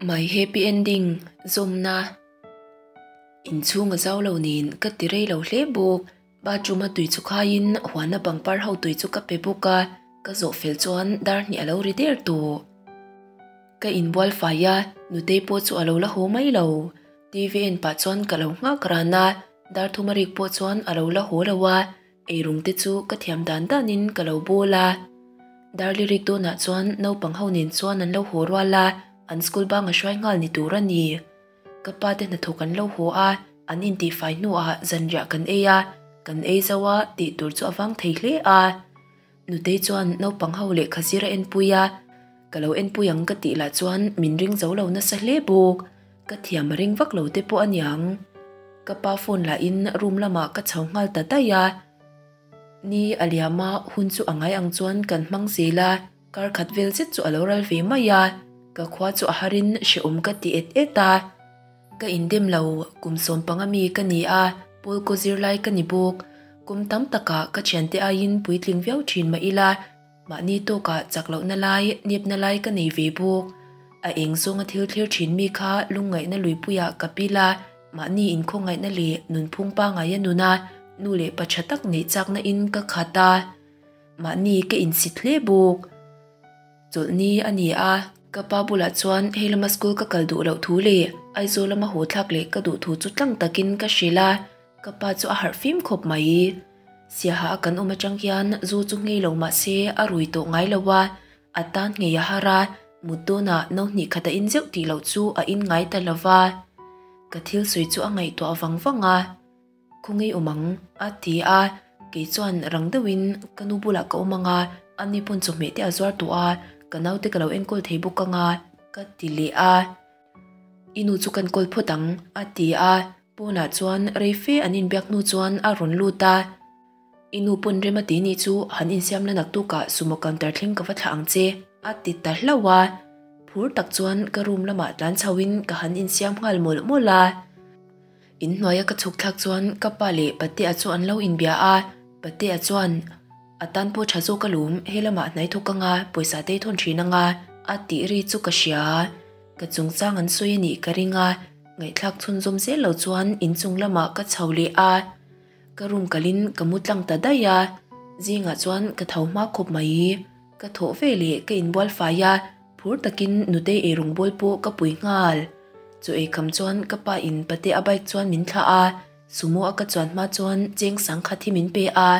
My happy ending zawmna inchhung a zau lo nen ka ti rei lo hle bawk. Bathroom a tui chu khaiin huana pangpar ho tui chu ka pe bawk a, ka zawh fel chuan dar hnih a lo ri der tawh. Ka inbual fai a, Nutei pawh chu a lo la haw mai lo. TV en pah chuan ka lo nghak ran a, dar thum a rik pawh chuan a lo la haw lo a, eirawng te chu ka thiam dan danin ka lo bawl a. Darli rik dawnah chuan naupang ho nen chuan an lo haw rual a, an school bang a hruai nghal ni tur a ni. Ka pa te hnathawk an lo haw a, an intihfai hnuah zanriah kan ei a, kan ei zo a tih tur chu a vang thei hle a. Nutei chuan naupang ho lehkha zir a enpui a, ka lo enpui ang ka tih lah chuan min ring zo lo nasa hle bawk. Ka thiam a ring vak lo te pawh a niang. Ka pa phone lahin room lamah ka chho nghal ta daih a. Ni a liam a, hun chu a ngai ang chuan kan hmang zel a, kar khat vel zet chu a lo ral ve mai a. Ka khua chu a harin hrehawm ka ti et et a. Ka indem lo, kum sawmpanga mi ka ni a, Pawlkaw zirlai ka ni bawk. Kum tam takah ka thiante aiin puitling viau thin mah ila, mahni tawkah chak lohna lai, nepna lai ka nei ve bawk. A eng zawnga thil thlir thin mi kha lungngaihna luipuiah ka pil a, mahni inkhawngaihna leh nunphung pangaia nuna nu leh pa tha tak neih chakna in ka khat a, mahni ka insit hle bawk. Chawlhni a ni a, ka pa bulah chuan hei lama school ka kal duh loh thu leh Aizawl lama haw thlak leh ka duh thu chu tlang takin ka hrilh a, ka pa chu a harh fim khawp mai. Siaha a kan awm atang hian zu chu nghei lo mah se a rui tawh ngai lo a, a tan nghei a har a, mut dawnah no hnih khat a in zeuh tih loh chu a in ngai ta lo va. Ka thil sawi chu a ngaihtuah vang vang a. Khawngaih awm ang, a ti a, kei chuan rang deuhin ka nu bulah ka awm ang a, ani pawn chawhmeh te a zuar tawh a, ka naute ka lo enkawl thei bawk ang a, ka ti leh a. I nu chu kan kawl phawt ang, a ti a, pawnah chuan rei fe an inbiak hnu chuan a rawn lut a. I nu pawn rem a ti nih chu han insiam la naktukah sumo counter thleng ka va thlah ang che, a ti ta hlauh a. Phur tak chuan ka room lamah tlan chhoin ka han insiam nghal mawlh mawlh a. In hnuaia ka chhuk thlak chuan ka pa leh Patea chu an lo inbia a, Patea chuan, A tan pawh tha zawk alawm, he lamah hnai thawk anga pawisa te thawn thin anga, a tih ri chu ka hria. Ka chungchang an sawi a nih ka ring a, ngaihthlak chhunzawm zel lo chuan inchung lamah ka chho leh a. Ka room kalin ka mu tlang ta daih a, zingah chuan ka tho hma khawp mai. Ka thawh ve leh ka inbual fai a, phur takin nutei eirawng bawl pawh ka pui nghal. Chaw ei kham chuan ka pa in pate a bike chuan min thlah a, sumo a ka chuan hma chuan cheng sangkhat hi min pe a.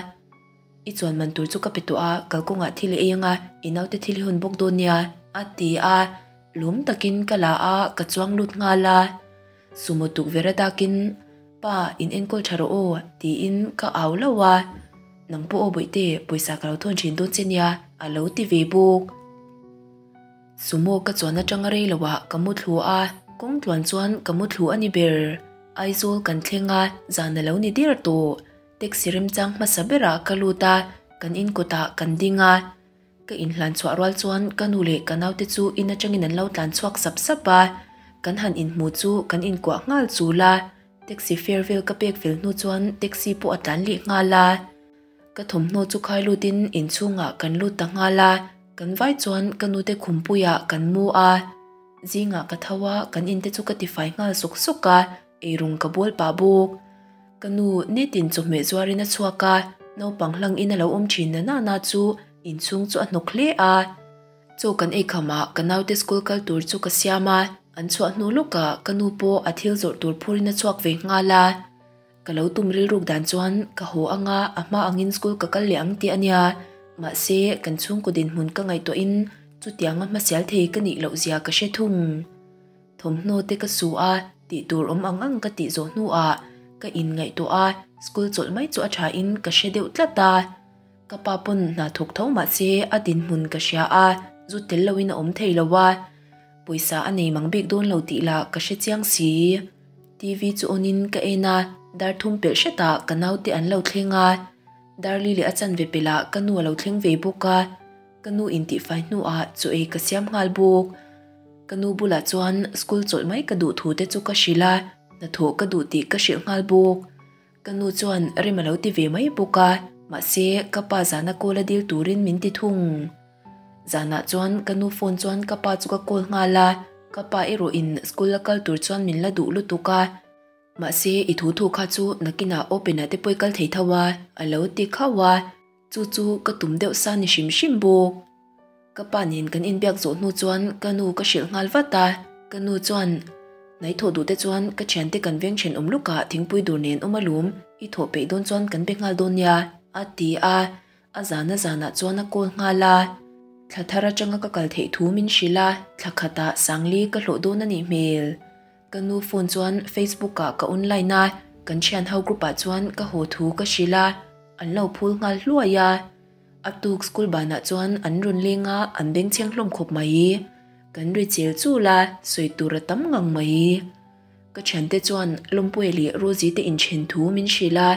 I chuan man tur chu ka pe tawh a, kalkawngah thil i ei anga i naute thil hi hawn bawk dawn nia, a ti a. Lawm takin ka la a, ka chuang lut nghal a. Sumo tukverh a dakin, Pa, in enkawl tha rawh aw, tiin ka au lo a. Nang pawh aw bawihte, pawisa ka lo thawn thin dawn che nia, a lo ti ve bawk. Sumo ka chuan atanga rei loah ka mu thlu a, kawng tluan chuan ka mu thlu a ni ber. Aizawl kan thleng a, zan a lo ni der tawh. Taxi remchang hmasa berah ka lut a, kan in kawtah kan ding a. Ka inhlan chhuah rual chuan ka nu leh ka naute chu in atangin an lo tlan chhuak sap sap a, kan han inhmu chu kan inkuah nghal chul a. Taxi fare vel ka pek fel hnu chuan taxi pawh a tlan leh nghal a. Ka thawmhnaw chu khai lutin inchhungah kan lut ta nghal a, kan vai chuan ka nute khumpuiah kan mu a. Zingah ka tho a, kan inte chu ka tifai nghal sawk sawk a, eirawng ka bawl pah bawk. Ka nu nitin chawhmeh zuarin a chhuak a, naupang hlang in a lo awm thin na nana chu inchhung chu a hnawk hle a. Chaw kan ei khamah ka naute school kal tur chu ka siam a, an chhuah hnu lawkah ka nu pawh a thil zawrh tur phurin a chhuak ve nghal a. Ka lo tum rilruk dan chuan ka haw anga a hma angin school ka kal leh ang tih a nia, mahse kan chhungkaw dinhmun ka ngaihtuahin chutianga hmasial thei ka nih loh zia ka hre thung. Thawmhnaw te ka su a, tih tur awm ang ang ka tih zawh hnuah ka inngaihtuah a, school chawlh mai chu a tha in ka hre deuh tlat a. Ka pa pawn hna thawk tho mah se a dinhmun ka hria a, zu tel loin a awm thei lo a, pawisa a nei mang bik dawn lo tih lah ka hre chiang si. TV chu on in ka en a, dar thum pelh hretah ka naute an lo thleng a, Darli leh a chanve pelh ah ka nu a lo thleng ve bawk a. Ka nu intihfai hnuah chaw ei ka siam nghal bawk. Ka nu bulah chuan school chawlh mai ka duh thu te chu ka hrilh a, hnathawh ka duh tih ka hrilh nghal bawk. Ka nu chuan rem a lo ti ve mai bawk a, mahse ka pa zana call a dil turin min ti thung. Zanah chuan ka nu phone chuan ka pa chu ka call nghal a, Ka pa erawh in school a kal tur chuan min la duh lutuk a. Mahse i thu thu kha chu nakinah open ah te pawh i kal thei tho a, a lo ti khauh a. Chu chu ka tum deuh sa ni hrim hrim bawk. Ka pa nen kan inbiak zawh hnu chuan ka nu ka hrilh nghal vat a, ka nu chuan, Hnai thawh duh te chuan ka thiante kan veng thenawm lukah thingpui dur nen awm alum, i thawh peih dawn chuan kan be nghal dawn nia, a ti a, a zana zanah chuan a call nghal a. Thla thar atanga ka kal theih thu min hrilh a, thla khatah Sangli ka hlawh dawn a nih hmel. Ka nu phone chuan Facebook ah ka online a, kan thian ho group ah chuan ka haw thu ka hrilh a, an lo phul nghal hluai a. A tuk school banah chuan an rawn leng a, an bengchheng hlawm khawp mai. Kan ri chel chul a, sawi tur a tam ngang mai. Ka thiante chuan Lawmpuia leh Rosie te inthen thu min hrilh a,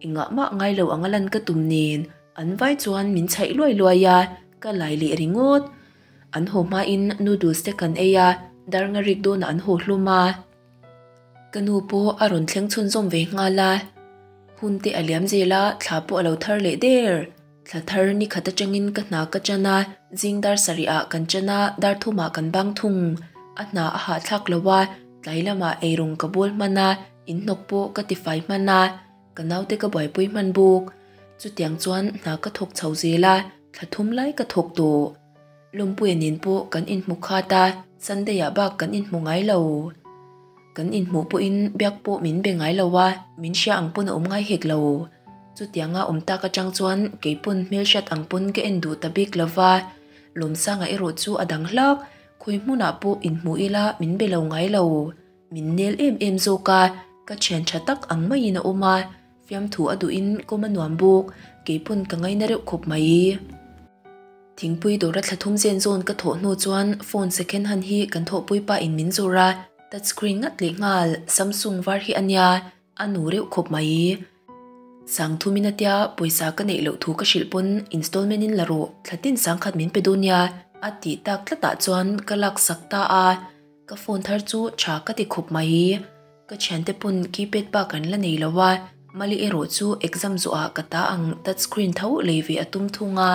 engah mah ngai lo anga lan ka tum nen an vai chuan min chhaih luai luai a, ka lai leh ringawt. An haw hmain noodles te kan ei a, dar nga rik dawnah an haw hlum a. Ka nu pawh a rawn thleng chhunzawm ve nghal a, hun te a liam zel a, thla pawh a lo thar leh der. Thla thar ni khat atangin ka hna ka chan a, zing dar sarih ah kan chan a, dar thumah kan bang thung. A hna a hahthlak lo a, tlai lamah eirawng ka bawl hman a, inhnawk pawh ka tifai hman a, ka naute ka buaipui hman bawk. Chutiang chuan hna ka thawk chho zel a, thla thum lai ka thawk tawh. Lawmpuia nen pawh kan inhmu khat a, Sunday ah bak kan inhmu ngai lo. Kan inhmuh pawhin biak pawh min be ngai lo a, min hria ang pawn a awm ngai hek lo. Chutianga awm tak atang chuan kei pawn hmelhriat ang pawn ka en duh ta bik lo va, Lawmsanga erawh chu a dang hlak, khawi hmunah pawh inhmu ila min be lo ngai lo. Min nel em em zawk a, ka thian tha tak ang maiin a awm a, fiamthu a duhin kawm a nuam bawk, kei pawn ka ngaina reuh khawp mai. Thingpui dawra thla thum zen zawn ka thawh hnu chuan phone second hand hi kan thawhpui pa in min zawrh a, touch screen ngat leh nghal, Samsung var hi a nia, a nu reuh khawp mai. Sang thumin a tia pawisa ka neih loh thu ka hrilh pawn installment in la rawh, thla tin sangkhat min pe dawn nia, a tih tak tlatah chuan ka lak sak ta a, ka phone thar chu tha ka ti khawp mai. Ka thiante pawn keypad bak an la nei lo a, Mali erawh chu exam zawhah ka ta ang touch screen tho lei ve a tum thung a.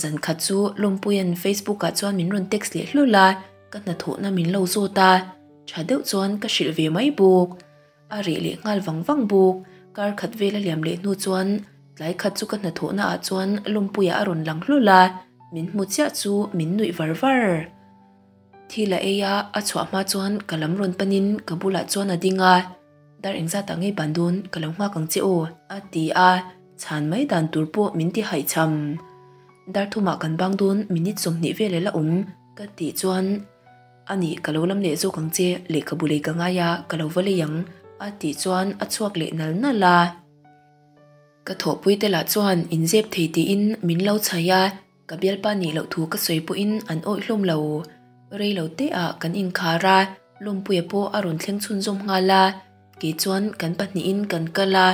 Zan khat chu Lawmpuia'n Facebook ah chuan min rawn text leh hlul a, ka hnathawhna min lo zawt a, tha deuh chuan ka hrilh ve mai bawk. A reh leh nghal vang vang bawk. Kar khat vel a liam leh hnu chuan tlai khat chu ka hnathawhna ah chuan Lawmpuia a rawn lang hlul a, min hmu chiah chu min nuih var var. Thil a ei a, a chhuah hma chuan ka lam rawn panin ka bulah chuan a ding a, Dar engzat ah ngei ban dawn ka lo nghak ang che aw, a ti a, chhan mai dan tur pawh min ti haihchham. Dar thumah kan bang dawn minute 20 vel a la awm, ka tih chuan, A nih ka lo lam leh zawk ang che, lehkhabu lei ka ngai a, ka lo va lei ang, a tih chuan a chhuak leh nal nal a. Ka thawhpui te lah chuan inzep thei tiin min lo chhaih a. Ka bialpa nih loh thu ka sawi pawhin an awih hlawm lo. Rei lo te ah kan inkhar a, Lawmpuia pawh a rawn thleng chhunzawm nghal a, kei chuan kan pahnihin kan kal a,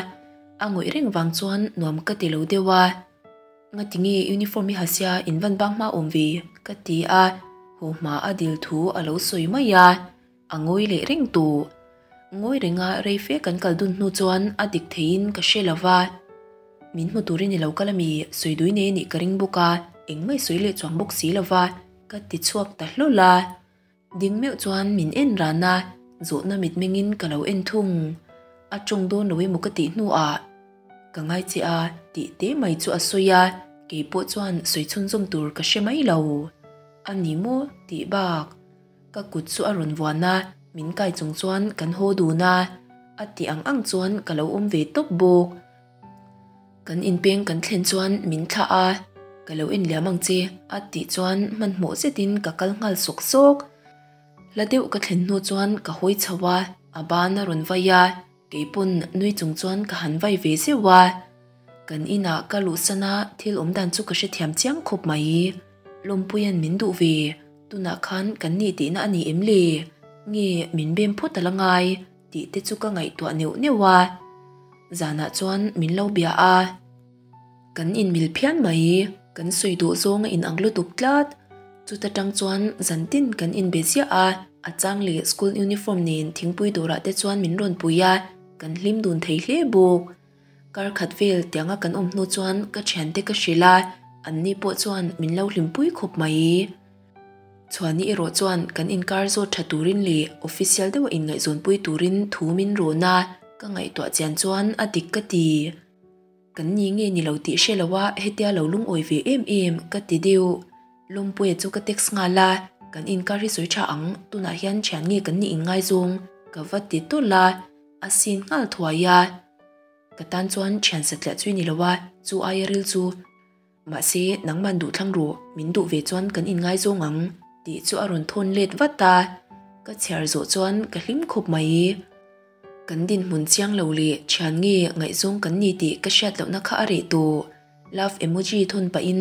a ngawih reng vang chuan nuam ka ti lo deuh a. Ngati nge uniform i ha sia in van bang hma awm ve? ka ti a, haw hma a dil thu a lo sawi mai a, a ngawi leh reng tawh. Ngawi renga rei fe kan kal dun hnu chuan a dik theiin ka hre lo va. Min hmu turin i lo kal ami? Sawi dui nei anih ka ring bawk a, engmah i sawi leh chuang bawk si lo va, ka ti chhuak ta hlawl a. Ding meuh chuan min en ran a, zawhna mitmengin ka lo en thung. A tawng dawn lo emaw ka tih hnuah, Ka ngai che a, tih te mai chu a sawi a, kei pawh chuan sawi chhunzawm tur ka hre mai lo. A ni maw? tih bak. Ka kut chu a rawn vuan a, min kai chung chuan kan haw dun a, a tih ang ang chuan ka lo awm ve tawp bawk. Kan inpeng kan thlen chuan min thlah a, Ka lo en liam ang che, a tih chuan hmanhmawh zetin ka kal nghal sawk sawk. Hla deuh ka thlen hnu chuan ka hawi chho a, a ban a rawn vai a, kei pawn nui chung chuan ka han vai ve zeuh a. Kan inah ka luhsan a, thil awm dan chu ka hrethiam chiang khawp mai. Lawmpuia'n min duh ve, tunah khan kan nih tihna a ni em le? Nge min bem phawt a la ngai? Tih te chu ka ngaihtuah neuh neuh a, zanah chuan min lo bia a, kan inmil phian mai, kan sawi duh zawng a inang lutuk tlat. Chuta tang chuan zan tin kan inbe ziah a, a chang leh school uniform nen thingpui dawrah te chuan min rawn pui a, kan hlim dun thei hle bawk. Kar khat vel tianga kan awm hnu chuan ka thiante ka hrilh a, anni pawh chuan min lo hlimpui khawp mai. Chhuani erawh chuan kan inkar zawt tha turin leh official deuha inngaihzawnpui turin thu min rawn a, ka ngaihtuah chian chuan a dik ka ti. Kan ni nge ni lo tih hre loa hetia lo lungawi ve em em ka ti deuh. Lawmpuia chu ka text nghal a, kan inkar hi sawi tha ang, tunah hian thian nge kan nih inngaizawng ka va ti tawlh a, a sin nghal thuai a. Ka tan chuan thian satliah chu i ni lo a, chu aia ril chu. Mahse, nangman duh thlang rawh, min duh ve chuan kan inngaizawng ang, tih chu a rawn thawn let vat a. Ka chhiar zawh chuan ka hlim khawp mai. Kan dinhmun chiang lo leh thian nge ngaihzawng kan ni tih ka hriat lohna kha a reh tawh. Love emoji thawn pahin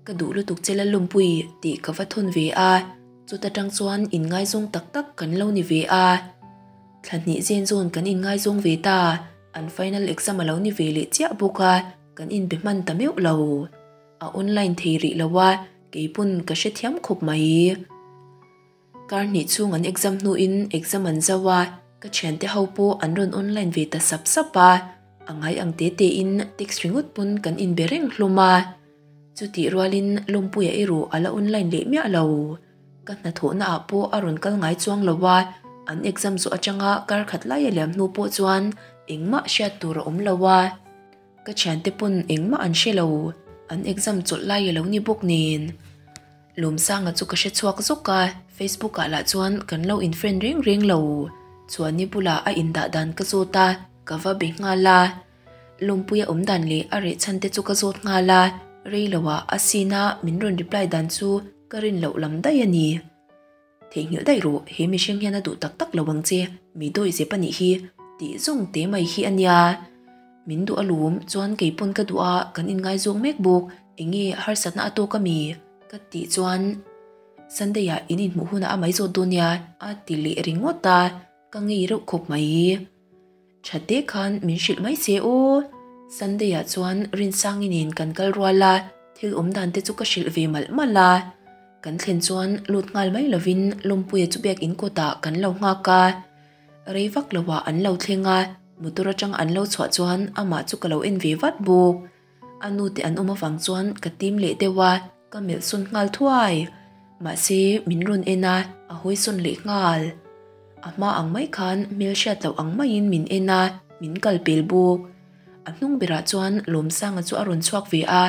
ka duh lutuk che Lallumpui tih ka va thawn ve a, chuta tang chuan inngaizawng tak tak kan lo ni ve a. Thla hnih zen zawn kan inngaizawng ve ta, an final exam a lo ni ve leh chiah bawk a. Kan inbe hman ta meuh lo. A online thei rih lo a, kei pawn ka hrethiam khawp mai. Kar hnih chhung an exam hnuin exam an zau a, ka thiante ho pawh an rawn online ve ta sap sap a, a ngai ang te te in text ringawt pawn kan inbe reng hlawm a. Chutih rualin Lawmpuia erawh a la online leh miah lo. Ka hnathawhna ah pawh a rawn kal ngai chuang lo a, an exam zawh atanga kar khat lai a liam hnu pawh chuan engmah hriat tur a awm lo a. Ka thiante pawn engmah an hre lo, an exam chawlh lai a lo ni bawk nen. Lawmsanga chu ka hre chhuak zawk a, Facebook ah lah chuan kan lo in friend reng reng lo. Chuani bulah a indah dan ka zawt a, ka va be nghal a. Lawmpuia awm dan leh a reh chhan te chu ka zawt nghal a, rei lo ah a scene a min rawn reply dan chu ka rin loh lam daih a ni. Theihnghilh daih rawh, he mihring hian a duh tak tak lo ang che, mi dawi zep a nih hi, tih zawng te mai hi a nia. Min duh alawm, chuan kei pawn ka duh a, kan inngaizawng mek bawk, enge harsatna a tawk a mi? Ka tih chuan Sunday ah in inhmuh hunah a mai zawt dawn nia, a ti leh ringawt a, ka ngei reuh khawp mai. Tha te khan min hrilh mai che aw. Sunday ah chuan Rinsangi nen kan kal rual a, thil awm dan te chu ka hrilh ve malh malh a. Kan thlen chuan lut nghal mai lovin Lawmpuia chu biakinn kawtah kan lo nghak a. Rei vak lo ah an lo thleng a, motor atang an lo chhuah chuan amah chu ka lo en ve vat bawk. A nu te an awm avang chuan ka tim leh deuh a, ka melh sawn nghal thuai. Mahse, min rawn en a, a hawi sawn leh nghal. A hma ang mai khan hmel hriat loh ang maiin min en a, min kal pel bawk. A hnung berah chuan Lawmsanga chu a rawn chhuak ve a,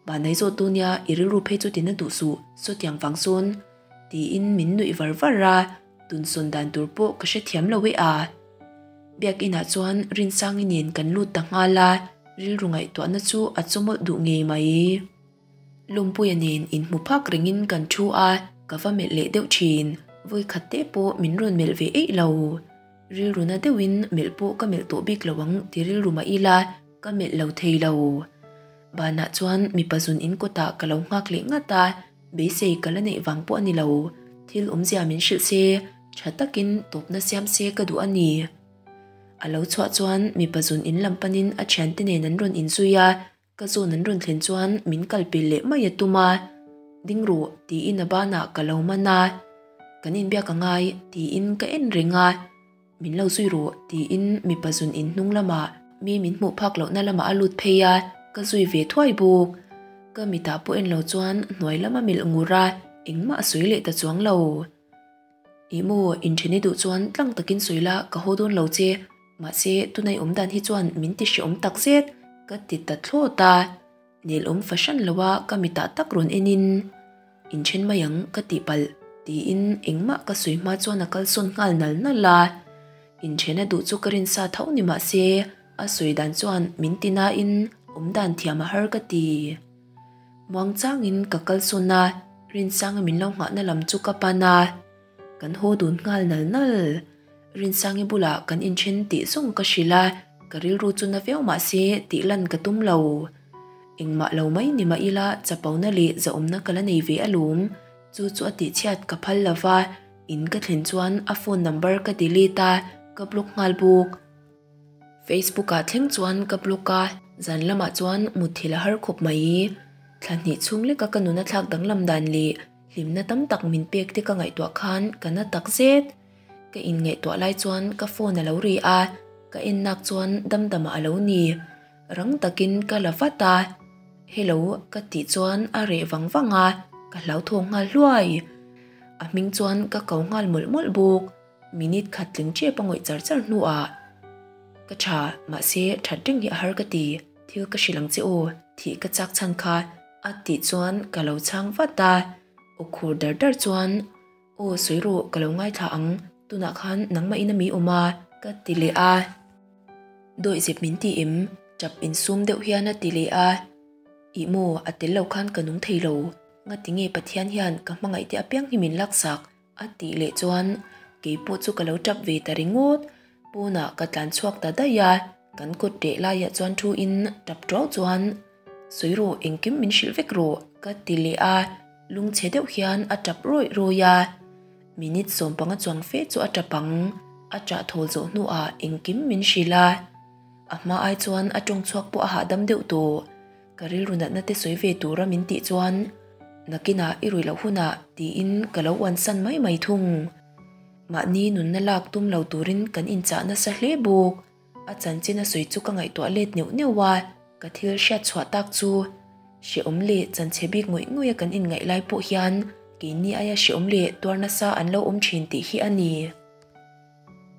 Vanai zawt dawn nia, i rilru phei chu tina duh suh, sawtiang vang sawn. Tiin min nuih var var a, tunsawn dan tur pawh ka hrethiam lo e a. Biakinah chuan Rinsangi nen kan lut ta nghal a, rilru ngaihtuahna chu a chawmawlh duh ngei mai. Lawmpuia nen inhmu phak rengin kan thu a, ka va melh leh deuh thin. Vawikhat te pawh min rawn melh ve eih lo. Rilru na deuhin melh pawh ka melh tawh bik lo ang ti rilru mah ila, ka melh lo thei lo. Banah chuan mipa zun in kawtah ka lo nghak leh ngat a, beisei ka la neih vang pawh a ni lo. Thil awmzia min hrilh se, tha takin tawpna siam se ka duh a ni. A lo chhuah chuan mipa zun in lam panin a thiante nen an rawn inzui a, Ka zawn an rawn thlen chuan min kal pel leh mai a tum a, Ding rawh tiin a banah ka lo man a, Kan inbiak a ngai tiin ka en reng a, Min lo zui rawh tiin mipa zun in hnung lamah mi min hmuh phak lohna lamah a lut phei a, ka zui ve thuai bawk. Ka mitah pawh en lo chuan hnuai lama melh ngur a, engmah a sawi leh ta chuang lo. Ih maw, inthen i duh chuan tlang takin sawi la ka haw dawn lo che, mahse tunai awm dan hi chuan min ti hreawm tak zet, ka ti ta thlawt a. Nelawm fahran lo a ka mitah tak rawn en in, Inthen mai ang ka tih palh, tiin engmah ka sawi hma chuan a kalsawn nghal nal nal a. Inthen a duh chu ka rinsa tho ni mahse a sawi dan chuan min ti nain awm dan thiam a har ka ti. Muang changin ka kal sawn a, Rinsanga min lo nghahna lam chu ka pan a, kan haw dun nghal nal nal. Rinsangi bulah kan inthen tih zawng ka hrilh a, ka rilru chu na viau mah se tih lan ka tum lo. Engmah lo mai ni mah ila chapona leh zahawmna ka la nei ve alawm, chu chu a tihchhiat ka phal lo va, in ka thlen chuan a phone number ka delete a, ka block nghal bawk. Facebook ah thleng chuan ka block a, zan lamah chuan mutthilh a har khawp mai. Thla hnih chhung leka ka nuna thlak danglam dan leh hlimna tam tak min pek te ka ngaihtuah khan ka na tak zet. Ka inngaihtuah lai chuan ka phone a lo ri a, ka en nak chuan damdamah a lo ni. Rang takin ka la vat a, Hello ka tih chuan a reh vang vang a, ka hlauthawng nghal hluai. A hming chuan ka ko nghal mawlh mawlh bawk. Minute khat tling tep a ngawih char char hnuah, Ka tha, mahse that reng hi a har ka ti, thil ka hrilh ang che aw, thih ka chak chhan kha a tih chuan ka lo chhang vat a. Aw khur dar dar chuan, Aw sawi rawh, ka lo ngaithla ang, tunah khan nangmah in a mi awm a, ka ti leh a. Dawihzep min ti em? Tap insum deuh hian a ti leh a. Ih maw, a tel lo khan ka nung thei lo. Ngati nge Pathian hian ka hmangaih te apiang hi min laksak? A tih leh chuan kei pawh chu ka lo tap ve ta ringawt. Pawnah ka tlan chhuak ta daih a, kan kawt reh laiah chuan thu in tap tuau chuan, Sawi rawh, engkim min hrilh vek rawh, ka ti leh a, lungchhe deuh hian a tap rawih rawih a. Minute sawmpanga chuang fe chu a tap ang, a ṭah thawl zawh hnuah engkim min hrilh a. A hma ai chuan a ṭawng chhuak pawh a hahdam deuh tawh. Ka rilru natna te sawi ve tura min tih chuan nakinah i rui loh hunah tiin ka lo uansan mai mai thung. Mahni nunna lak tum lo turin kan inchah nasa hle bawk. A chanchin a sawi chu ka ngaihtuah let neuh neuh a, ka thil hriat chhuah tak chu hrehawm leh chanchhe bik ngawih ngawih a kan inngaih lai pawh hian keini aia hrehawm leh tuar nasa an lo awm thin tih hi a ni.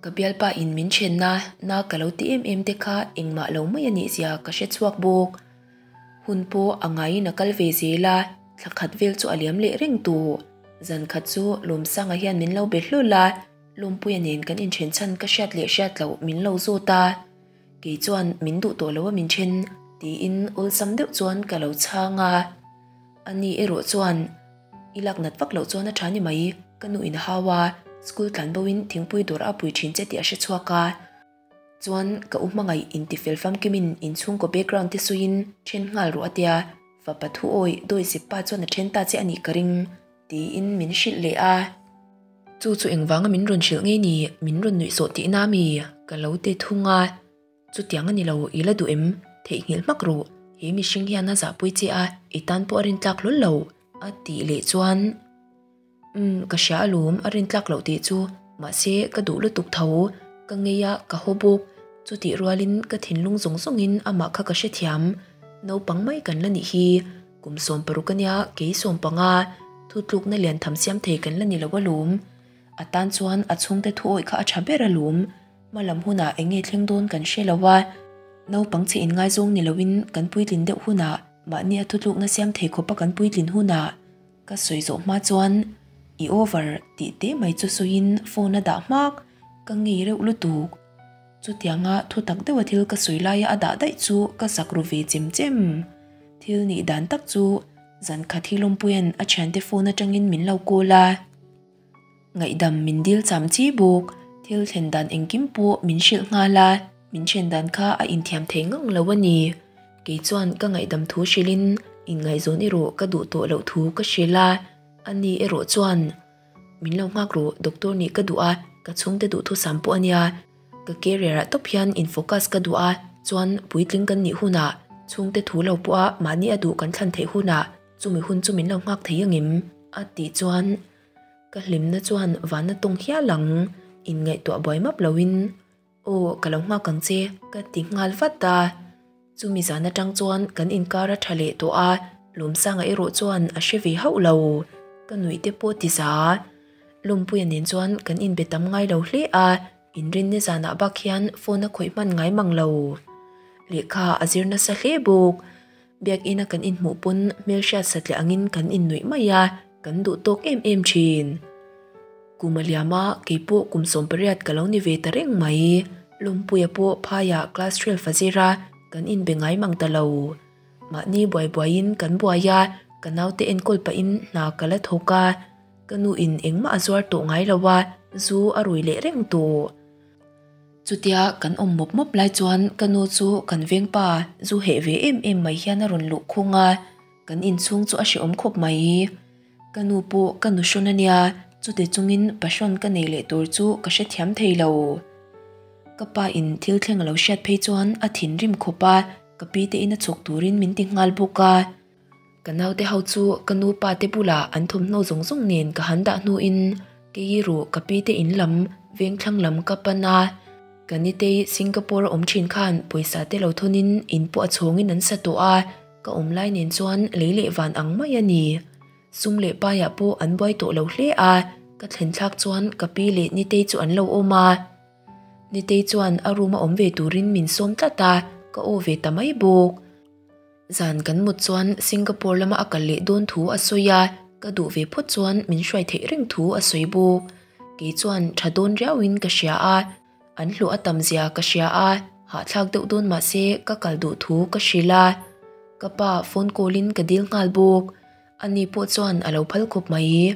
Ka bialpa in min thenna na ka lo ti em em te kha engmah lo mai a nih zia ka hre chhuak bawk. Hun pawh a ngaiin a kal ve zel a, thla khat vel chu a liam leh reng tawh. Zan khat chu Lawmsanga hian min lo be hlawl a, Lawmpuia nen kan inthen chhan ka hriat leh hriat loh min lo zawt a. Kei chuan min duh tawh lo a min then tiin awlsam deuh chuan ka lo chhang a. Ani erawh chuan I lak nat vak loh chuan a tha ni mai, ka nu in a hau a, school tlan bo in thingpui dawr a pui thin che tih a hre chhuak a. Chuan ka u hmangaih inti fel famkimin inchhungkaw background te sawiin then nghal rawh a tia, fapa thu awi dawi zep pa chuan a then ta che a nih ka ring tiin min hrilh leh a. Chu chu engvanga min rawn hrilh ngei ni, min rawn nuih sawh tihna mi ka lo ti thung a. Chutiang a ni lo, i la duh em? Theihnghilh hmak rawh, he mihring hian a zahpui che a, i tan pawh a rintlak hlawl lo, a tih leh chuan, Umm, ka hria alawm, a rintlak loh tih chu, mahse ka duh lutuk tho, ka ngei a, ka haw bawk, chutih rualin ka thinlung zawng zawngin amah kha ka hrethiam, naupang mai kan la nih hi, kum 16 a nia, kei 15, thutlukna lian tham siam thei kan la ni lo alawm, a tan chuan a chhungte thuawih kha a tha ber alawm. Hma lam hunah eng nge thleng dawn kan hre lo a, naupang chhe inngaizawng ni loin kan puitlin deuh hunah mahni a thutlukna siam thei khawpa kan puitlin hunah ka sawi zawh hma chuan i over tih teh mai chu sawiin phone a dah hmak, ka ngei reuh lutuk. Chutianga thutak deuha thil ka sawi laia a dah daih chu ka zak ru ve chem chem. Thil nih dan tak chu zan khat hi Lawmpuia'n a thiante phone atangin min lo call a. Ngaihdam min dil cham chi bawk, thil thlen dan engkim pawh min hrilh nghal a, min then dan kha a inthiam thei ngang lo a ni. Kei chuan ka ngaihdam thu hrilhin inngaihzawn erawh ka duh tawh loh thu ka hrilh a, ani erawh chuan, Min lo nghak rawh, doctor nih ka duh a, ka chhungte duhthusam pawh a nia, ka career ah tawp hian in focus ka duh a, chuan puitling kan nih hunah chhungte thu lo pawh a mahni a duh kan thlan theih hunah chumi hun chu min lo nghak thei angem? a tih chuan Ka hlimna chuan vanna tawng hial ang, inngaihtuah buai map loin, Aw, ka lo nghak ang che, ka ti nghal vat a. Chumi zan atang chuan kan inkar a tha leh tawh a, Lawmsanga erawh chuan a hre ve hauh lo. Ka nuih te pawh ti za. Lawmpuia nen chuan kan inbe tam ngai lo hle a, inrinni zanah bak hian phone a khawih hman ngai mang lo. Lehkha a zir nasa hle bawk. Biakina kan inhmuh pawn hmelhriat satliah angin kan innuih mai a, kan duh tawk em em thin. Kum a liam a, keipawh kum 18 ka lo ni ve ta reng mai. Lawmpuia pawh phaiah class 12 a zir a, kan inbe ngai mang ta lo. Mahni buai buaiin kan buai a, ka naute enkawl pahin hna ka la thawk a, ka nuin engmah a zuar tawh ngai lo a, zu a rui leh reng tawh. Chutia kan awm mawp mawp lai chuan ka nu chu kan vengpa zu heh ve em em mai hian a rawn luh khung a, kan inchhung chu a hrehawm khawp mai. Ka nu pawh ka nu hrawn a nia, chute chungin pahrawn ka nei leh tur chu ka hrethiam thei lo. Ka pa in thil thleng a lo hriat phei chuan a thinrim khawp a, ka pi te in a chhuk turin min ti nghal bawk a. Ka naute ho chu ka nu pa te bulah an thawmhnaw zawng zawng nen ka han dah hnuin kei ruh ka pi te in lam vengthlang lam ka pan a. Ka nitei Singapore a awm thin khan pawisa te lo thawnin in pawh a chhawngin an sa tawh a, ka awm lai nen chuan lei leh van ang mai a ni. Sum leh paiah pawh an buai tawh lo hle a, ka thlen thlak chuan ka pi leh Nitei chu an lo awm a. Nitei chuan a room a awm ve turin min sawm tlat a, ka aw ve ta mai bawk. Zan kan mut chuan Singapore lama a kal leh dawn thu a sawi a, ka duh ve phawt chuan min hruai theih reng thu a sawi bawk. Kei chuan tha dawn riauin ka hria a, an hlawh a tam zia ka hria a, hahthlak deuh dawn mah se ka kal duh thu ka hrilh a. Ka pa phone call in ka dil nghal bawk. Ani pawh chuan a lo phal khawp mai.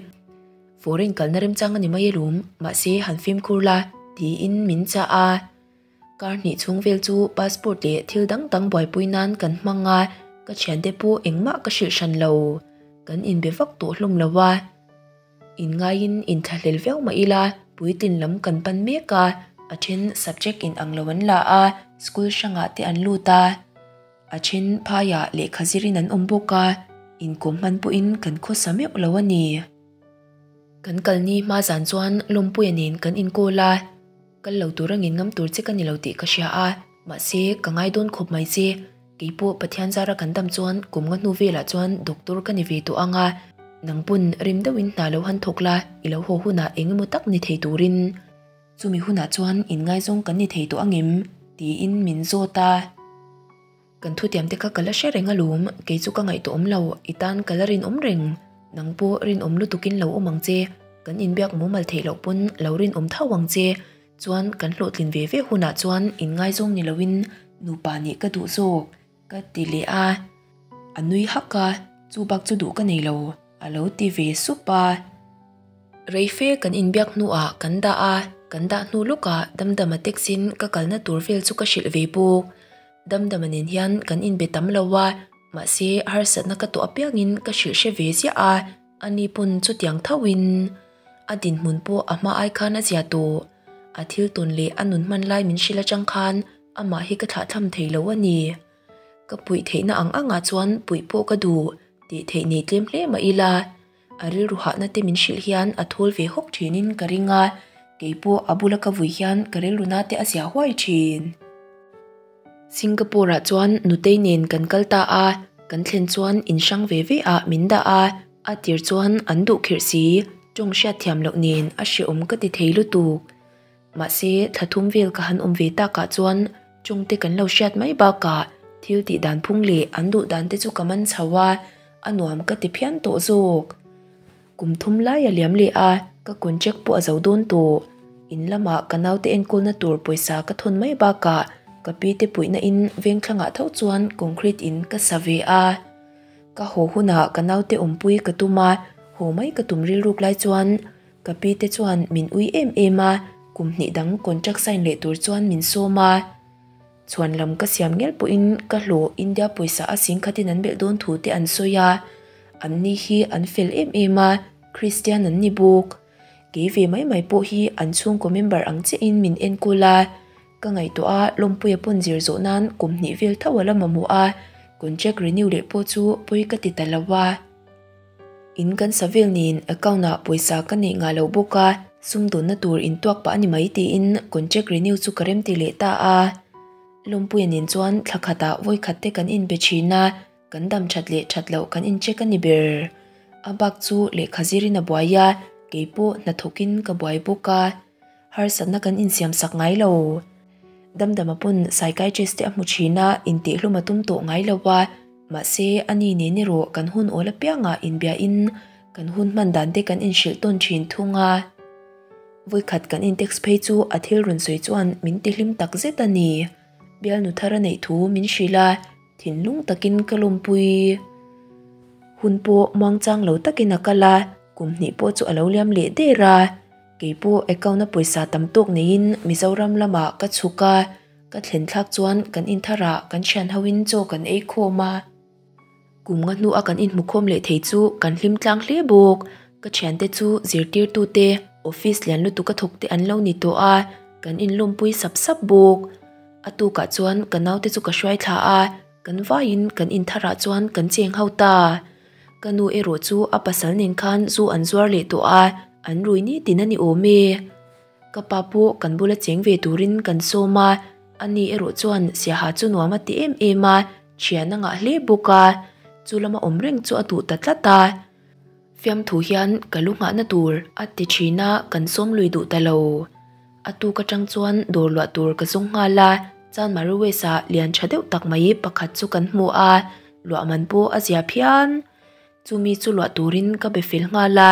Foreign kalna remchang a ni mai alawm, mahse han fimkhur la, tiin min chah a. Kar hnih chhung vel chu passport leh thil dang dang buaipui nan kan hmang a, ka thiante pawh engmah ka hrilh hran lo. Kan inbe vak tawh hlawm lo a. Inngaiin inthlahlel viau mah ila puitlin lam kan pan mek a, a then subject inang lo an la a, school hrangah te an lut a. A then phaiah lehkha zirin an awm bawk a, inkawm hman pawhin kan khawsa meuh lo a ni. Kan kalni hma zan chuan Lawmpuia nen kan inkawl a, kal lo tur angin ngam tur che ka ni lo tih ka hria a, mahse ka ngai dawn khawp mai che. Keipawh Pathian zara kan dam chuan kum nga hnu velah chuan doctor ka ni ve tawh ang a, nang pawn rim deuhin hna lo han thawk la, i lo haw hunah eng emaw tak ni thei turin. Chumi hunah chuan inngaizawng kan ni thei tawh angem? tiin min zawt a. Kan thutiam te kha ka la hre reng alawm, kei chu ka ngaihtuah awm lo, i tan ka la rinawm reng. Nang pawh rinawm lutukin lo awm ang che, kan inbiak mumal theih loh pawn lo rinawm tho ang che, chuan kan hlawhtlin ve ve hunah chuan inngaizawng ni loin nupa nih ka duh zawk, ka ti leh a. A nui hak a, chu bak chu duh ka nei lo, a lo ti ve sup a. Reife kan inbiak hnuah kan dah a, kan dah hnu lawkah Damdama taxi-in ka kalna tur vel chu ka hrilh ve bawk. Damdama nen hian kan inbe tam lo a, mahse harsatna ka tawh apiangin ka hrilh hre ve ziah a, ani pawn chutiang thoin a dinhmun pawh a hma ai khan a zia tawh. A thil tawn leh a nun hman lai min hrilh atang khan amah hi ka thlahthlam thei lo a ni. Ka puih theihna ang angah chuan puih pawh ka duh tih theih nei tlem hle mah ila, A rilru hahna te min hrilh hian a thawl ve hawk thinin ka ring a, kei pawh a bula ka vui hian ka rilru na te a zia huai thin. Singapore ah chuan Nutei nen kan kal ta a, kan thlen chuan in hrang ve ve ah min dah a, a tir chuan an duh khirh si, tawng hriat thiam loh nen a hreawm ka ti thei lutuk. Mahse, thla thum vel ka han awm ve takah chuan chungte kan lo hriat mai bakah thil tih dan phung leh an duh dan te chu ka man chho a, a nuam ka ti phian tawh zawk. Kum thum lai a liam leh a, ka contract pawh a zo dawn tawh. In lamah ka naute enkawlna tur pawisa ka thawn mai bakah ka pi te puihna in vengthlangah tho chuan concrete in ka sa ve a. Ka haw hunah ka naute awmpui ka tum a, haw mai ka tum rilruk lai chuan Ka pi te chuan min ui em em a, kum hnih dang contract sign leh tur chuan min sawm a. Chhuan lam ka siam ngel pawhin ka hlawh India pawisa a sing khatin an belh dawn thu te an sawi a. An ni hi an fel em em a, Christian an ni bawk. Kei ve mai mai pawh hi an chhungkaw member ang chiahin min enkawl a. Ka ngaihtuah a, Lawmpuia pawn zir zawh nan kum hnih vel tho a la mamawh a, contract renew leh pawh chu pawi ka ti ta lo a. In kan sa vel nen account ah pawisa ka neih ngah loh bawk a, sumdawnna tur in tuak pah a ni mai tiin contract renew chu ka remti leh ta a. Lawmpuia nen chuan thla khatah vawi khat te kan inbe thin a, kan dam that leh that loh kan incheck a ni ber. A bak chu lehkha zirin a buai a, keipawh hnathawkin ka buai bawk a. Harsatna kan insiam sak ngai lo. Damdama pawn psychiatrist te a hmu thin a, intihhlum a tum tawh ngai lo a, mahse a ni nen erawh kan hun awl apiangah inbiahin kan hun hman dan te kan inhrilh tawn thin thung a. Vawikhat kan intext phei chu a thil rawn sawi chuan min tihlim tak zet a ni. Bialnu thar a neih thu min hrilh a, thinlung takin ka lawmpui. Hun pawh muangchang lo takin a kal a, kum hnih pawh chu a lo liam leh der a. Kei pawh account a pawisa tam tawk neiin Mizoram lamah ka chhuk a, ka thlen thlak chuan kan intharah kan thian hoin chaw kan ei khawm a. Kum nga hnua kan inhmu khawm leh thei chu kan hlim tlang hle bawk. Ka thiante chu zirtirtute office lian lutuk a thawk te an lo ni tawh a, kan inlawmpui sap sap bawk. A tukah chuan ka naute chu ka hruai thla a, kan vaiin kan intharah chuan kan cheng ho ta. Ka nu erawh chu a pasal nen khan zu an zuar leh tawh a, an rui ni tin a ni awm e. Ka pa pawh kan bula cheng ve turin kan sawm a, ani erawh chuan siaha chu nuam a ti em em a, thian a ngah hle bawk a, chu lama awm reng chu a duh ta tlat a. Fiamthu hian ka lu nghahna tur a ti thin a, kan sawm lui duh ta lo. A tuk atang chuan dawr luah tur ka zawng nghal a, Chanmari West ah lian tha deuh tak mai pakhat chu kan hmu a, luah man pawh a zia phian. Chumi chu luah turin ka be fel nghal a,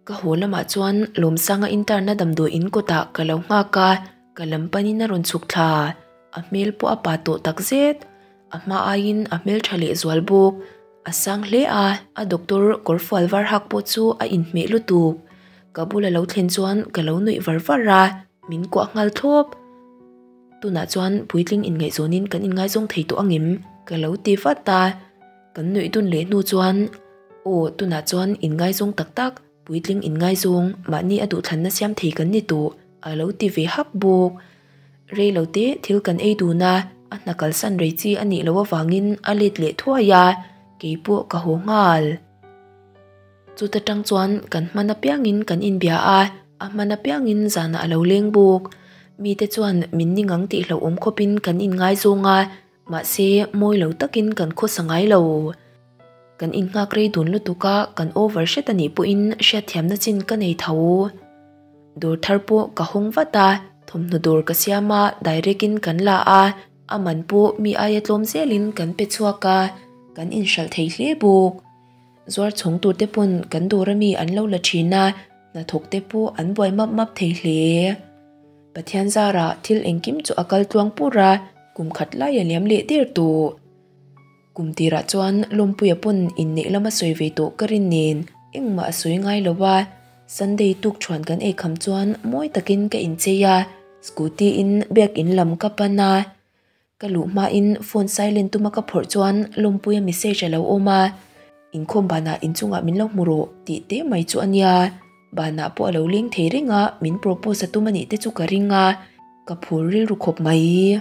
ka haw lamah chuan Lawmsanga intern-na damdawi in kawtah ka lo nghak a, ka lam panin a rawn chhuk thla. A hmel pawh a pa tawh tak zet. A hma aiin a hmel tha leh zual bawk. A sang hle a, a doctor kawr fual var hak pawh chu a inhmeh lutuk. Ka bula lo thlen chuan ka lo nuih var var a, min kuah nghal thlawp. Tunah chuan puitling inngaihzawnin kan inngaizawng thei tawh angem? Ka lo ti vat a. Kan nuih dun leh hnu chuan, Aw, tunah chuan inngaizawng tak tak, puitling inngaizawng, mahni a duhthlanna siam thei kan ni tawh, a lo ti ve hak bawk. Rei lo te thil kan ei dun a, a hna kalsan rei chi a nih loh avangin a let leh thuai a, kei pawh ka haw nghal. Chuta tang chuan kan hman apiangin kan inbia a, a hman apiangin zanah a lo leng bawk. Mite chuan min ning ang tih hlauhawm khawpin kan inngaizawng a, mahse mawi lo takin kan khawsa ngai lo. Kan innghak rei dun lutuk a, kan over hret a nih pawhin hriatthiamna chin ka nei tho. Dawr thar pawh ka hawng vat a, thawmhnaw dawr ka siam a, direct in kan la a, a man pawh mi aia tlawm zelin kan pe chhuak a, kan inhralh thei hle bawk. Zuar chhawng tur te pawn kan dawr ami an lo la thin a, hnathawk te pawh an buai map map thei hle. Pathian zarah thil engkim chu a kal tluang pur a, kum khat lai a liam leh der tawh. Kum tirah chuan Lawmpuia pawn inneih lama sawi ve tawh ka rin nen engmah a sawi ngai lo a, Sunday tuk thuan kan ei kham chuan mawi takin ka inchei a, scooty in biakin lam ka pan a, ka luh hmain phone silent tuma ka phawrh chuan Lawmpuia message a lo awm a, Inkhawm banah inchungah min lo hmu rawh tih te mai chu a nia, banah pawh a lo leng thei reng a, min propose a tum a nih te chu ka ring a, ka phur rilru khawp mai.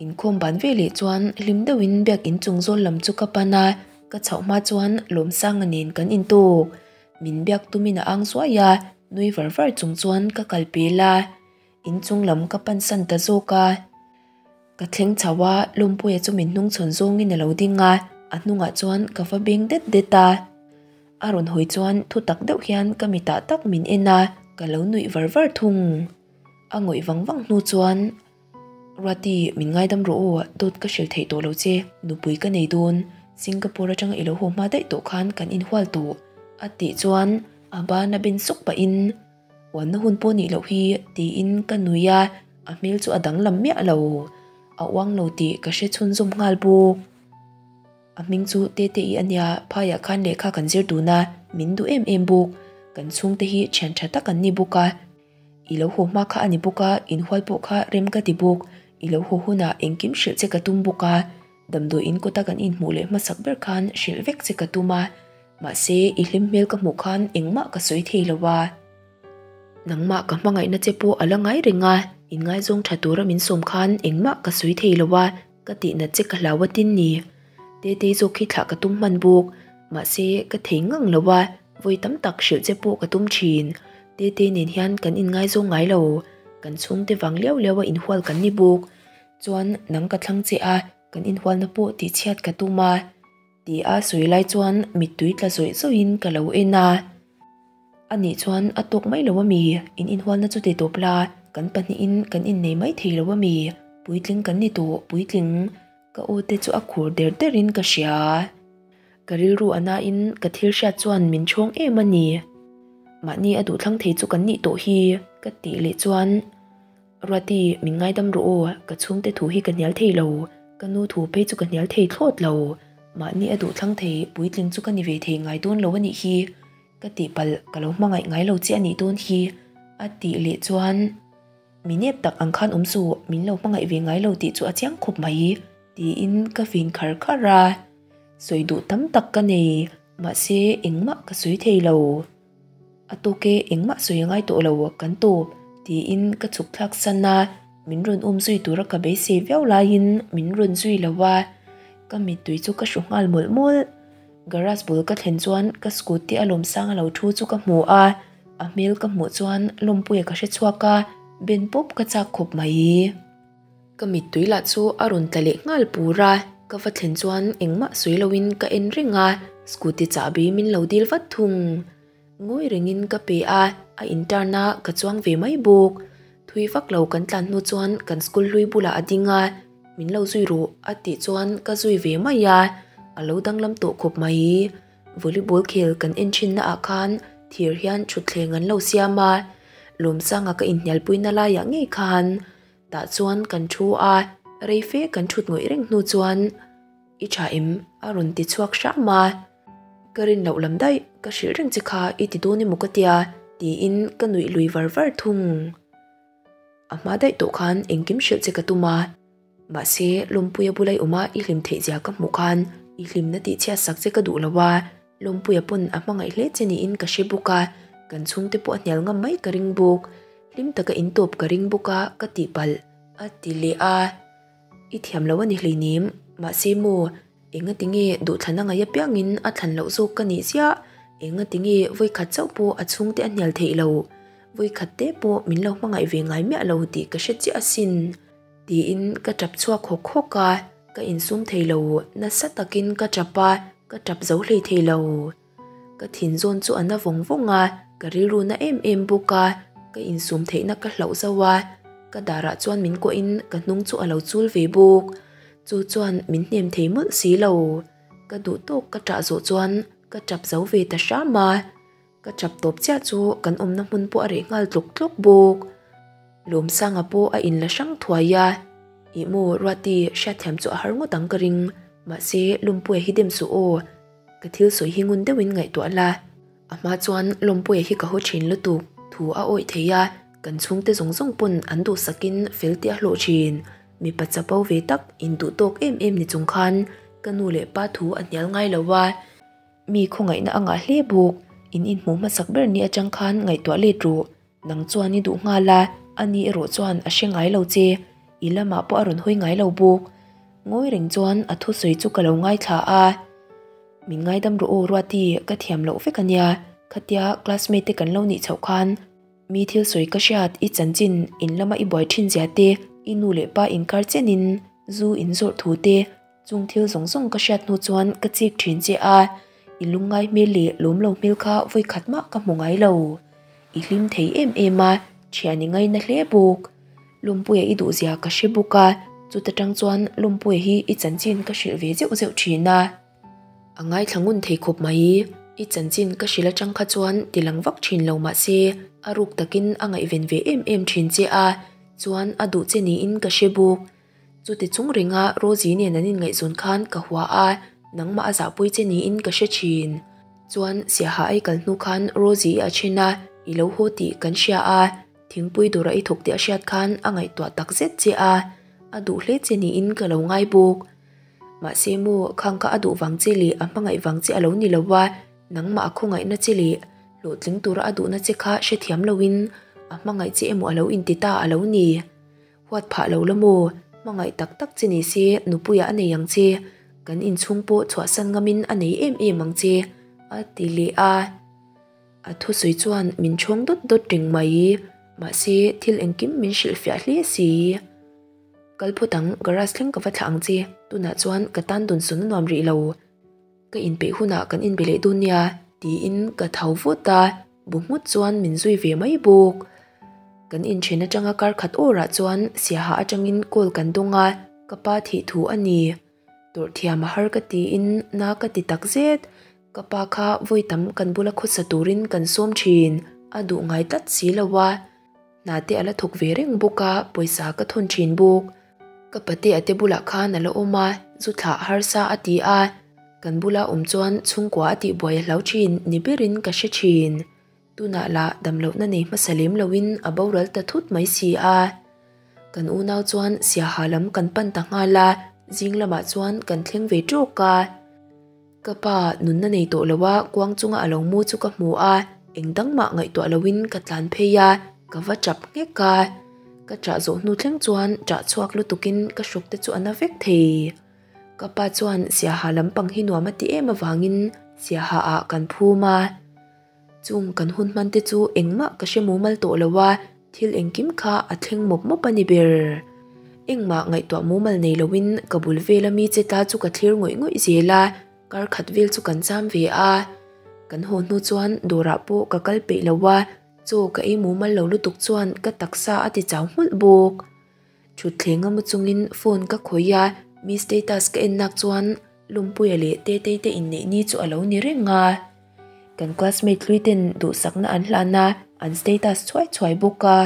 Inkhawm ban ve leh chuan hlim deuhin biak inchung zawl lam chu ka pan a, ka chhoh hma chuan Lawmsanga nen kan intawk. Min biak tumin a ang zuai a, nui var var chung chuan ka kal pel a, inchung lam ka pansan ta zawk a. Ka thleng chho a, Lawmpuia chu min hnungchhawn zawngin a lo ding a, a hnungah chuan ka va beng det det a. A rawn hawi chuan thutak deuh hian ka mitah tak min en a, ka lo nuih var var thung. A ngawih vang vang hnu chuan. Ruati, min ngaidam rawh aw, dawt ka hrilh theih tawh lo che, nupui ka nei dawn, Singapore atanga i lo haw hma daih tawh khan kan inhual tawh, a tih chuan a ban a ben sawk pahin, Uanna hun pawh nih loh hi, tiin ka nui a, a hmel chu a danglam miah lo, a uang lo tih ka hre chhunzawm nghal bawk. A hming chu Tete-i a nia, phaiah khan lehkha kan zir dun a, min duh em em bawk, kan chhungte hi thian tha tak an ni bawk a, I lo haw hma kha a ni bawk a, inhual pawh kha rem ka ti bawk. I lo haw hunah engkim hrilh che ka tum bawk a, damdawi in kawta kan inhmuh leh hmasak ber khan hrilh vek che ka tum a, mahse i hlim hmel ka hmuh khan engmah ka sawi thei lo a. Nangmah ka hmangaihna che pawh a la ngai reng a, inngaizawng tha tura min sawm khan engmah ka sawi thei lo a, Ka tihna che ka hlau a tin ni. Tetei zawk hi thlah ka tum hman bawk. Mahse, ka thei ngang lo a, vawi tam tak hrilh che pawh ka tum thin. Tetei nen hian kan inngaizawng ngai lo. Kan chhungte vang liau liau a inhual kan ni bawk. Chuan, nang ka thlang che a, kan inhualna pawh tihchhiat ka tum a. Ti a sawi lai chuan mittui tla zawih zawihin ka lo en a. A nih chuan a tawk mai lo a mi? In inhualna chu ti tawp la, kan pahnihin kan innei mai thei lo a mi? Puitling kan ni tawh, puitling. Ka aw te chu a khur der derin ka hria. Ka rilru a nain ka thil hriat chuan min chhawng em a ni. Mahni a duhthlang thei chu kan nih tawh hi, ka tih leh chuan. Ruati, min ngaidam rawh aw, ka chhungte thu hi ka hnial thei lo, ka nu thu phei chu ka hnial thei thlawt lo. Mahni a duhthlang thei puitling chu ka ni ve thei ngai dawn lo a nih hi, ka tihpalh ka lo hmangaih ngai lo che a nih dawn hi, a tih leh chuan Mi nep tak ang khan awm suh, min lo hmangaih ve ngai lo tih chu a chiang khawp mai, tiin ka fin khar khar a. Sawi duh tam tak ka nei, mahse engmah ka sawi thei lo. A tawk e, engmah sawi a ngai tawh lo, kan tawp, tiin ka chhuk thlak san a, min rawn um zui tura ka beisei viau laiin min rawn zui lo a, ka mittui chu ka hru nghal mawlh mawlh. Garage bul ka thlen chuan ka scooty a lawmsang a lo thu chu ka hmu a, a hmel ka hmuh chuan lawmpuia ka hre chhuak a, ben pawp ka chak khawp mai. Ka mittui lah chu a rawn tla leh nghal pur a, ka va thlen chuan engmah sawi loin ka en reng a, Scooty chahbi min lo dil vat thung. Ngawi rengin ka pe a, a intern a ka chuang ve mai bawk. Thui vak lo kan tlan hnu chuan kan school hlui bulah a ding a, min lo zui rawh a tih chuan ka zui ve mai a, a lo danglam tawh khawp mai. Volleyball khel kan en thin naah khan thir hian thutthleng an lo siam a, Lawmsanga ka inhnialpuina laiah ngei khan tah chuan kan thu a, rei fe kan thut ngawih reng hnu chuan I tha em? a rawn ti chhuak hram a, Ka rin loh lam daih, ka hrilh reng che kha i ti dawn emaw ka tia tiin ka nuih lui var var thung. A hma daih tawh khan engkim hrilh che ka tum a, mahse Lawmpuia bula i awm a i hlim theih zia ka hmuh khan i hlimna tih chhiat sak che ka duh lo a, Lawmpuia pawn a hmangaih hle che niin ka hre bawk a, kan chhungte pawh a hnial ngam mai ka ring bawk, hlim taka in tawp ka ring bawk a ka tihpalh a ti leh a, I thiam lo a ni hleinem, mahse maw Engati nge duhthlan a ngaih apiangin a thlan loh zawk ka nih ziah? Engati nge vawikhat chauh pawh a chhungte a hnial theih lo? Vawikhat te pawh min lo hmangaih ve ngai miah lo tih ka hre chiah asin. Tiin ka tap chhuak hawk hawk a, ka insum thei lo, nasa takin ka tap a, ka tap zo hlei thei lo. Ka thin zawn chu a na vawng vawng a, ka rilru na em em bawk a, ka insum theihna ka hlauh zauh a, ka darah chuan min kuahin ka hnung chu a lo chul ve bawk. Chu chuan min hnem thei mawlh si lo. Ka duh tawk ka ṭah zawh chuan ka ṭap zo ve ta hram a, ka ṭap tawp chiah chu kan awmna hmun pawh a reh nghal tlawk tlawk bawk. Lawmsanga pawh a inla hrang thuai a, Ih maw Ruati, hriatthiam chu a har ngawt ang ka ring, mahse Lumpuia hi dem suh aw, Ka thil sawi hi ngun deuhin ngaihtuah la, a hma chuan Lawmpuia hi ka haw thin lutuk, thu a awih thei a, kan chhungte zawng zawng pawn an duhsakin fel tih a hlawh thin. Mipa chapo ve tak induh tawk em em ni chung khan ka nu leh pa thu a hnial ngai lo a, mi khawngaihna a ngah hle bawk, in inhmuh hmasak ber ni atang khan ngaihtuah let rawh. Nang chuan i duh nghal a, ani erawh chuan a hre ngai lo che, i lamah pawh a rawn hawi ngai lo bawk. Ngawi reng chuan a thusawi chu ka lo ngaithla a. Min ngaidam rawh aw Ruati, ka thiam loh vek ania, khatia classmate te kan lo nih chhoh khan mi thil sawi ka hriat, i chanchin in lama i buai thin zia te, i nu leh pa inkar chenin zu in zawrh thu te, Chung thil zawng zawng ka hriat hnu chuan ka chik thin che a, i lungngai hmel leh lawm lo hmel kha vawi khat mah ka hmu ngai lo. I hlim thei em em a, thian i ngaina hle bawk. Lumpuia i duh zia ka hre bawk a, chuta tang chuan Lumpuia hi i chanchin ka hrilh ve zeuh zeuh thin a. A ngaithla ngun thei khawp mai, i chanchin ka hrilh atang kha chuan ti lang vak thin lo mah se, a ruk takin a ngaihven ve em em thin che a, chuan a duh che niin ka hre bawk. Chuti chung ringa Rosie nen an inngaihzawn khan ka hua a, nangmah a zahpui che niin ka hre thin. Chuan Siaha ai kal hnu khan Rosie i a then a, i lo haw tih kan hria a, thingpui dawrah i thawk tih a hriat khan a ngaihtuah tak zet che a, a duh hle che niin ka lo ngai bawk. Mahse maw, khang kha a duh vang che leh a hmangaih vang che a lo ni lo a, nangmah a khawngaihna che leh hlawhtling tura a duhna che kha hrethiam loin a hmangaih che emaw a lo inti ta a lo ni. Huat phah lo la maw? Hmangaih tak tak che ni se nupuiah a nei ang che, kan inchhung pawh chhuahsan ngamin a nei em em ang che, a ti leh a. A thusawi chuan min chhawng dawt dawt reng mai, mahse thil engkim min hrilhfiah hle si. Kal phawt ang, garage thleng ka va thlah ang che, tunah chuan ka tan dun sawn a nuam rih lo. Ka inpeih hunah kan inbe leh dawn nia, tiin ka tho vut a, bu nghut chuan min zui ve mai bawk. Kan inthen atanga kar khat awrah chuan Siaha atangin call kan dawng a, ka pa thih thu a ni. Tawrh thiam a har ka tiin na ka ti tak zet. Ka pa kha vawi tam kan bula khawsa turin kan sawm thin, a duh ngai tlat si lo a. Hna te a la thawk ve reng bawk a, pawisa ka thawn thin bawk. Ka pate a te bulah khan a la awm a, zu thlah harsa a ti a, kan bula awm chuan chhungkua a tihbuai a hlau thin ni berin ka hre thin. Tunah lah damlohna nei hmasa lem loin a boral ta thut mai si a. Kan unau chuan Siaha lam kan pan ta nghal a, zing lamah chuan kan thleng ve tawk a. Ka pa nunna nei tawh lo a kuang chunga a lo mu chu ka hmu a, eng dang mah ngaihtuah loin ka tlan phei a, ka va tap nghek a. Ka ṭah zawh hnu thleng chuan ṭah chhuak lutukin ka hruk te chu a na vek thei. Ka pa chuan Siaha lampang hi nuam a ti em avangin Siaha ah kan phum a. Chung kan hun hman te chu engmah ka hre mumal tawh lo a, thil engkim kha a thleng mawp mawp a ni ber. Engmah ngaihtuah mumal nei loin ka bul vela mi che ta chu ka thlir ngawih ngawih zel a. Kar khat vel chu kan cham ve a. Kan haw hnu chuan dawrah pawh ka kal peih lo a, chaw ka ei mumal lo lutuk chuan ka taksa a ti chau nghulh bawk. Thutthleng a mu chungin phone ka khawih a, mi status ka en nak chuan Lumpuia leh Tetei te inneih ni chu a lo ni reng a. Kan classmate hlui ten duhsakna an hlan a, an status chhuai chhuai bawk a.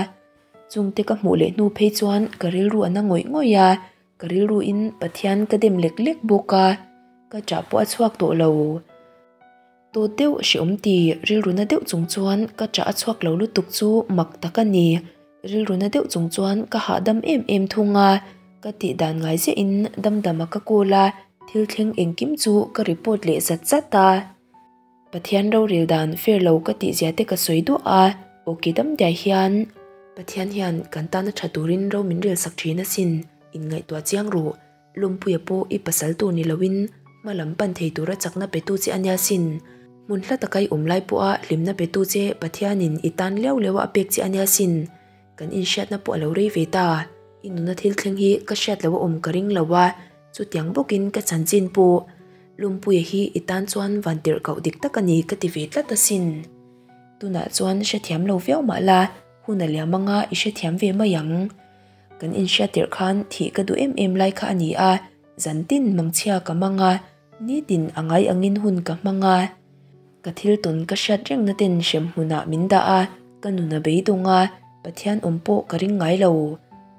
Chungte ka hmuh leh hnu phei chuan ka rilru a na ngawih ngawih a, ka rilru in Pathian ka dem lek lek bawk a, ka ṭah pawh a chhuak tawh lo. Tawt deuh hreawm ti rilru na deuh chung chuan ka ṭah a chhuak lo lutuk chu mak tak a ni. Rilru na deuh chung chuan ka hahdam em em thung a, ka tih dan ngai ziah in damdam a ka call a, thil thleng engkim chu ka report leh zat zat a. Pathian rorel dan fair lo ka tih zia te ka sawi duah a, awki dam diai hian Pathian hian kan tana tha turin ro min rel sak thin asin, inngaihtuah chiang ru, Lumpuia pawh i pasal tur ni loin hma lam pan thei tura chakna petu che ania sin, hmun hla taka i awm lai pawha hlimna petu che Pathianin i tan liau liau a a pek che ania sin, kan inhriatna pawh a lo rei ve ta, i nuna thil thleng hi ka hriat loh a awm ka ring lo a, chutiang bawkin ka chanchin pawh Lumpuia hi i tan chuan van tirh koh dik tak a ni ka ti ve tlat asin. Tunah chuan hrethiam lo viau mah la, hun a liam anga i hrethiam ve mai ang. Kan inhriat tirh khan thih ka duh em em lai kha a ni a, zantin mangchhia ka mang a, nitin a ngai angin hun ka hmang a. Ka thil tawn ka hriat rengna ten hrem hmunah min dah a, ka nun a beidawng a, Pathian awm pawh ka ring ngai lo.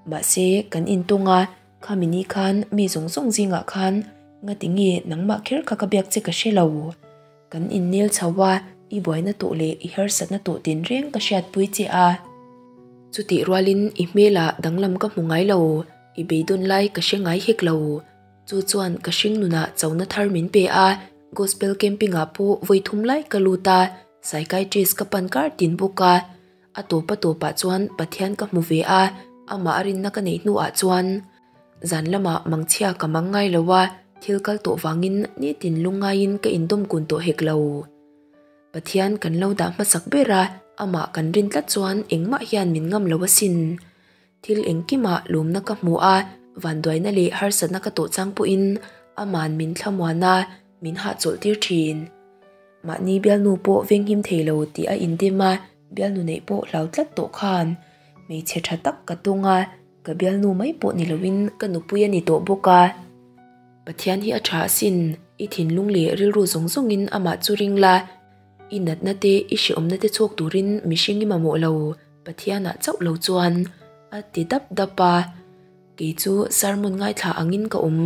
Mahse, kan intawng a, khami ni khan mi zawng zawng zingah khan ngati nge nangmah kher kha ka biak che ka hre lo. Kan innel chho a, i buaina tawh leh i harsatna tawh tinreng ka hriatpui che a. Chutih rualin i hmelah danglam ka hmu ngai lo, i beidawn lai ka hre ngai hek lo. Chu chuan ka hring nunah chona thar min pe a, Gospel Camping ah pawh vawi thum lai ka lut a, psychiatrist ka pan kar tin bawk a. A tawp a tawpah chuan Pathian ka hmu ve a, amah a rinna ka neih hnuah chuan zan lamah mangchhia ka mang ngai lo a, thil kal tawh vangin nitin lungngaiin ka indawm kun tawh hek lo. Pathian kan lo dah hmasak ber a, amah kan rin tlat chuan engmah hian min ngam lo asin. Thil engkimah lawmna ka hmu a, vanduaina leh harsatna ka tawh chang pawhin ama'n min thlamuan a, min hahchawlh tir thin. Mahni bialnu pawh venghim thei lo tih a indem a, bialnu neih pawh hlau tlat tawh khan hmeichhe tha tak ka tawng a, ka bialnu mai pawh ni loin ka nupui a ni tawh bawk a. Pathian hi a tha asin, i thinlung leh rilru zawng zawngin amah chu ring la, i natna te i hrehawmna te chhawk turin mihring i mamawh lo, Pathianah chauh lo chuan a ti dap dap a. Kei chu sermon ngaithla angin ka awm,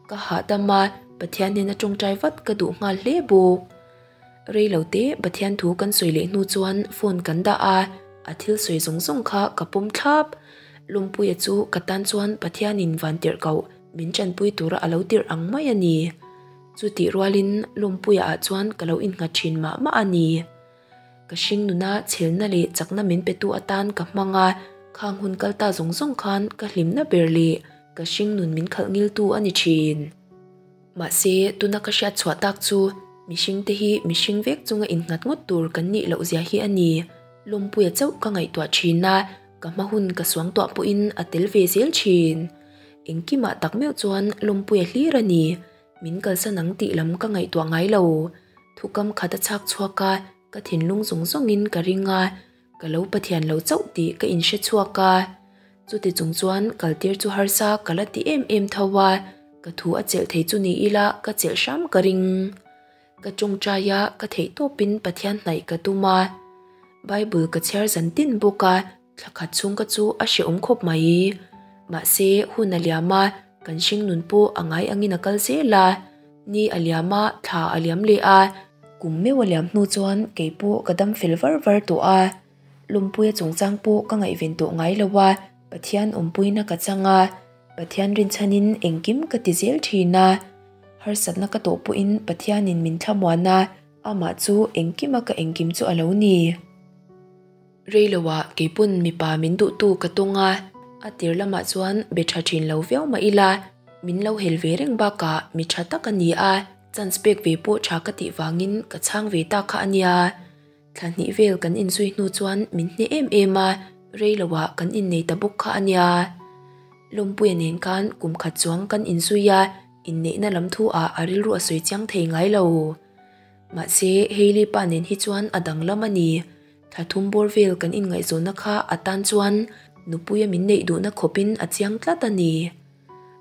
ka hahdam a, Pathian hnena tawngtai vat ka duh nghal hle bawk. Rei lo te Pathian thu kan sawi leh hnu chuan phone kan dah a, a thil sawi zawng zawng kha ka pawm thlap. Lawmpuia chu ka tan chuan Pathianin van tirh koh min tanpui tura a lo tirh ang mai a ni. Chutih rualin Lawmpuia ah chuan ka lo innghat thin mah mah a ni. Ka hring nuna chhelna leh chakna min petu atan ka hmang a, khang hun kal ta zawng zawng khan ka hlimna ber leh ka hring nun min khalh ngiltu a ni thin. Mahse, tuna ka hriat chhuah tak chu mihring te hi mihring vek chunga innghat ngawt tur kan nih loh zia hi a ni. Lawmpuia chauh ka ngaihtuah thin a, ka hma hun ka suangtuah pawhin a tel ve zel thin. Engkimah tak meuh chuan Lawmpuia hlir a ni. Min kalsan ang tih lam ka ngaihtuah ngai lo. Thukam khat a chhak chhuak a, ka thinlung zawng zawngin ka ring a, ka lo Pathian lo chauh tih ka inhre chhuak a. Chuti chung chuan kaltir chu harsa ka la ti em em tho a, ka thu a chelh thei chu ni ila ka chelh hram ka ring. Ka tawngtai a, ka theih tawpin Pathian hnaih ka tum a. Bible ka chhiar zan tin bawk a, Thla khat chhung ka chu a hrehawm khawp mai. Mahse, hun a liam a, kan hringnun pawh a ngai angin a kal zel a. Ni a liam a, thla a liam leh a. Kum meuh a liam hnu chuan kei pawh ka dam fel var var tawh a. Lawmpuia chungchang pawh ka ngaihven tawh ngai lo a, Pathian awmpuina ka chang a. Pathian rinchhanin engkim ka ti zel thin a. Harsatna ka tawh pawhin Pathianin min thlamuan a, amah chu engkima ka engkim chu a lo ni. Reiloah keipawn mipa min duhtu ka tawng a, a tir lamah chuan be tha thin lo viau mah ila, min lo hel ve reng bakah mi tha tak a ni a, chance pek ve pawh tha ka tih vangin ka chhang ve ta kha a nia. Thla hnih vel kan inzui hnu chuan min hneh em em a, reiloah kan innei ta bawk kha a nia. Lawmpuia nen khan kum khat chuang kan inzui a. Inneihna lam thu ah a rilru a sawi chiang thei ngai lo. Mahse, Hailey pa nen hi chuan a danglam a ni. Thla thum bawr vel kan inngaihzawnna kha a tan chuan nupuia min neih duhna khawpin a chiang tlat a ni.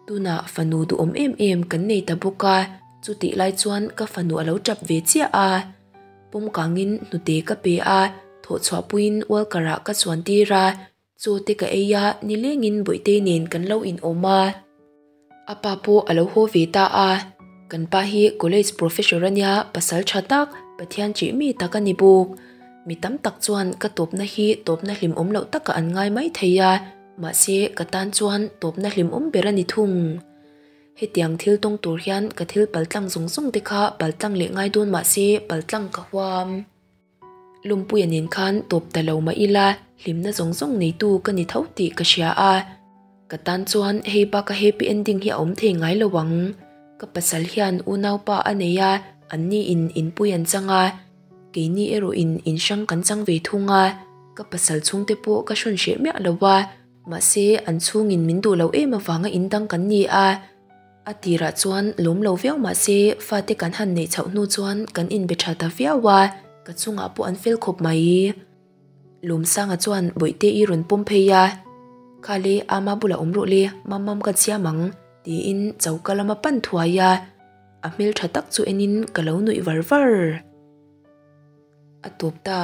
Tunah fanu duhawm em em kan nei ta bawk a, chutih lai chuan ka fanu a lo tap ve chiah a. Pawm kangin hnute ka pe a, thawhchhuah puiin walker ah ka chuan tir a, Chaw te ka ei a, nilengin Bawihtei nen kan lo inawm a. A pa pawh a lo haw ve ta a, kan pa hi college professor a nia, pasal tha tak, Pathian chih mi tak a ni bawk. Mi tam tak chuan ka tawpna hi tawpna hlimawm loh takah an ngai mai thei a, mahse ka tan chuan tawpna hlimawm ber a ni thung. Hetiang thil tawng tur hian ka thil paltlang zawng zawng te kha paltlang leh ngai dawn mahse paltlang ka huam. Lumpuia nen khan tawp ta lo mah ila hlimna zawng zawng neitu ka ni tho tih ka hria a, ka tan chuan hei baka happy ending hi a awm thei ngai lo ang. Ka pasal hian unaupa a nei a, anni in inpui an chang a, keini erawh in inhrang kan chang ve thung a, ka pasal chhungte pawh ka hrawn hreh miah lo a, mahse an chhungin min duh lo em avanga indang kan ni a. A tirah chuan lawm lo viau mah se fate kan han neih chhoh hnu chuan kan inbe tha ta viau a, ka chungah pawh an fel khawp mai. Lawmsanga chuan Bawihte i rawn pawm phei a, Kha le ama bulah awm rawh le, mam mam ka chiam ang, tiin choka lama pan thuai a, a hmeltha tak chu enin ka lo nuih var var. A tawp ta.